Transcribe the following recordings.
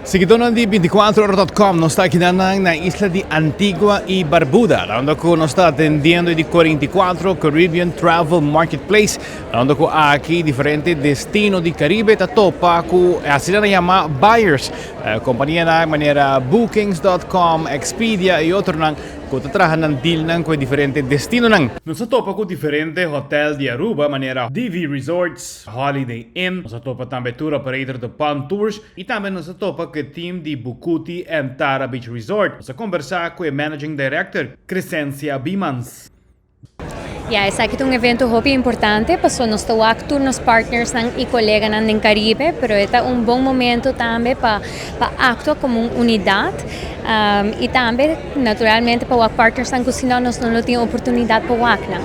Siguidónan di 24ora.com, nos ta aki na isla di Antigua y Barbuda, unda cu nos ta atendiendo di 44 Caribbean Travel Marketplace, unda cu aki diferente destino di Caribe ta topa cu asina yama buyers, compania manera Bookings.com, Expedia y otronan cu ta traha nan dealnan cu diferente destinonan. Nos a topa cu diferente hotel di Aruba, manera Divi Resorts, Holiday Inn, nos a topa tambe tour operator di Palm Tours y tambe nos a topa cu e team di Bucuti and Tara Beach Resort. Nos a conversa cu e managing director, Crescencia Bimans. Ja, esaki ta un evento hopi importante, paso nos ta wak tur nos partners nan y coleganan den Caribe, pero ta un bon momento tambe pa actua como un unidad y tambe naturalmente pa wak partners nan cu si no nos no tin oportunidad pa wak nan.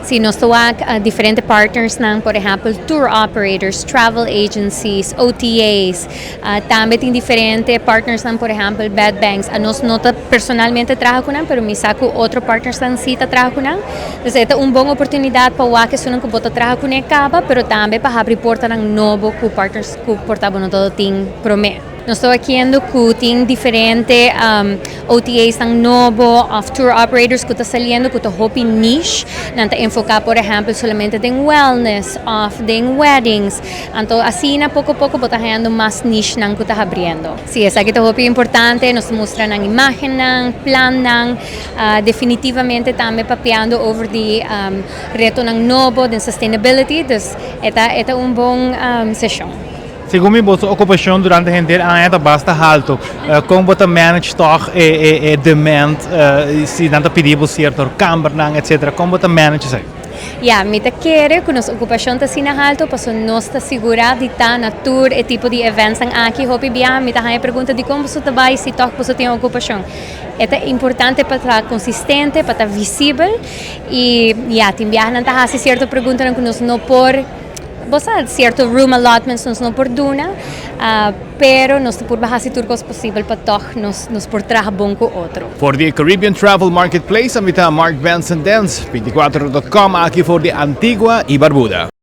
Si nos ta wak diferente partners nan, por ehempel tour operators, travel agencies, OTAs, tambe tin diferente partners nan, por ehempel bed banks. Nos no ta personalmente traha cu nan, pero mi sa cu otro partners nan si ta traha cu nan. Dus ta un bon oportunidad pa wak esunnan cu bo ta traha cu ne caba, pero tambe pa habri portanan nobo cu partners cu por ta bo no tin prome. Nos ta wakiendo cu tin diferente OTAs nan nobo of tour operators cu ta saliendo cu ta hopi niche. Nan ta enfoca, por ehempel, solamente den wellness of den weddings. Anto, asina, poco poco, bo ta hayando mas niche nan cu ta habriendo. Si, esaki ta hopi importante, nos ta mustra nan imagen nan, plan nan, definitivamente tambe papiando over di retonan nobo den sustainability, dus e ta un bon sesion. Segun mi, bo ocupacion durante henter aña ta basta halto. Con bo ta manage toch e demand, si nan ta pidi cierto cambernan, etc. Con bo ta manage esey? Ja, mi ta kere cu nos ocupacion ta asina halto, paso nos ta sigura di ta na tur e tipo di events aki. Hopi bia mi ta haya pregunta di con bo ta bay si toch bo tin ocupacion. Ta importante pa ta consistente, pa ta visibel y ja, tin biaha nan ta hasi cierto pregunta cu nos no por, bo sa, cierto room allotments nos no por duna, pero nos por hasi tur cos posibel pa toch nos por traha bon cu otro. For the Caribbean Travel Marketplace, ami ta Mark Benson Dance, 24.com aki for di Antigua y Barbuda.